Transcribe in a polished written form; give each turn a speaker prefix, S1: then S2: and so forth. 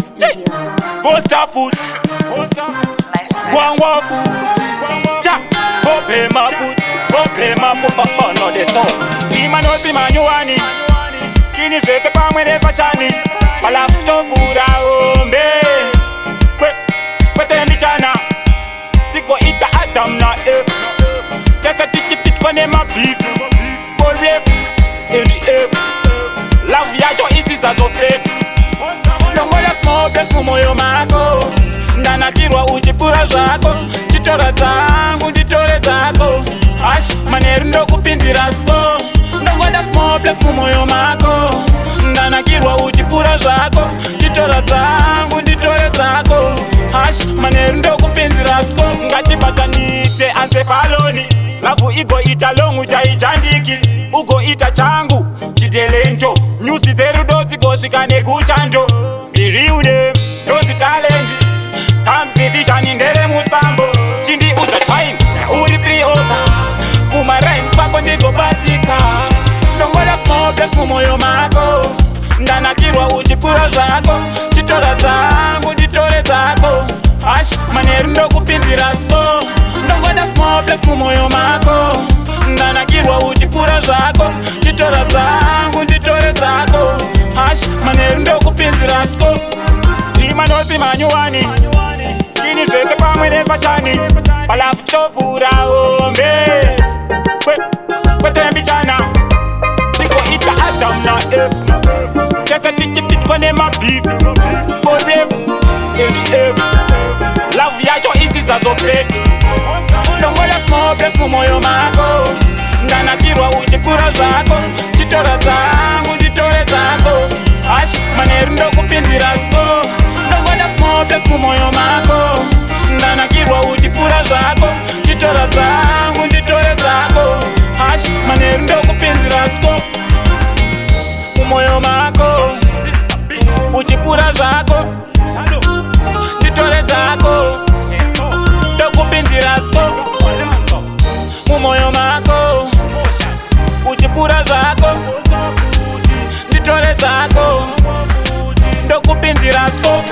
S1: Studios.
S2: Posta food, gwangwa food, cha, popema food, popema food, papa no de so. Ima no si manyuwani, skini zvese pamwe nefashani, palafu tovhura hombe, kwe, kwete mbichana, tigoita Adam na Eve, tese tichipitwa nemabeef, for and F, love yacho isisazofeki. Ndongoda small place mumoyo mako, ndanakirwa uchipura zvako, chitora dzangu nditore dzako, ash manheru ndokupinzira sto. Ndongoda small place mumoyo mako, ndanakirwa uchipura zvako, chitora dzangu nditore dzako, ash manheru ndokupinzira sto. Ngatibatanise ansefaloni, love igoita long chaichandiki, ugoita changu chitelenjo, nyuzi dzerudo dzigosvika nekuchando. The real name ndonzi Talent, kamzivishani ndere musambo, chindiudza time uri free oka kumaraini kwako ndigobatika. Ndongoda small place mumoyo mako, ndanakirwa uchipura zvako, chitora dzangu nditore dzako, ash manheru ndokupinzira sto. Ndongoda small place mumoyo mako, ndanakirwa uchipura zvako, chitora dzangu nditore dzako, ash manheru ndokupinzira sto. Rima nosi manyuwani, skini zvese pamwe nefashani, palafu tovhura hombe, kwe, kwete mbichana, tigoita Adam na Eve, tese tichipitwa nemabeef, for F and F, love yacho isisazofeki. Ndongoda small place mumoyo mako, ndanakirwa uchipura zvako, chitora dzangu nditore dzako, ash manheru ndokupinzira sto. Ndongoda small place mumoyo mako, ndanakirwa uchipura zvako, chitora dzangu nditore dzako, ash manheru ndokupinzira sto. Mumoyo mako uchipura zvako, nditore dzako, ndokupinzira sto. Mumoyo mako uchipura zvako, nditore dzako, ndokupinzira sto.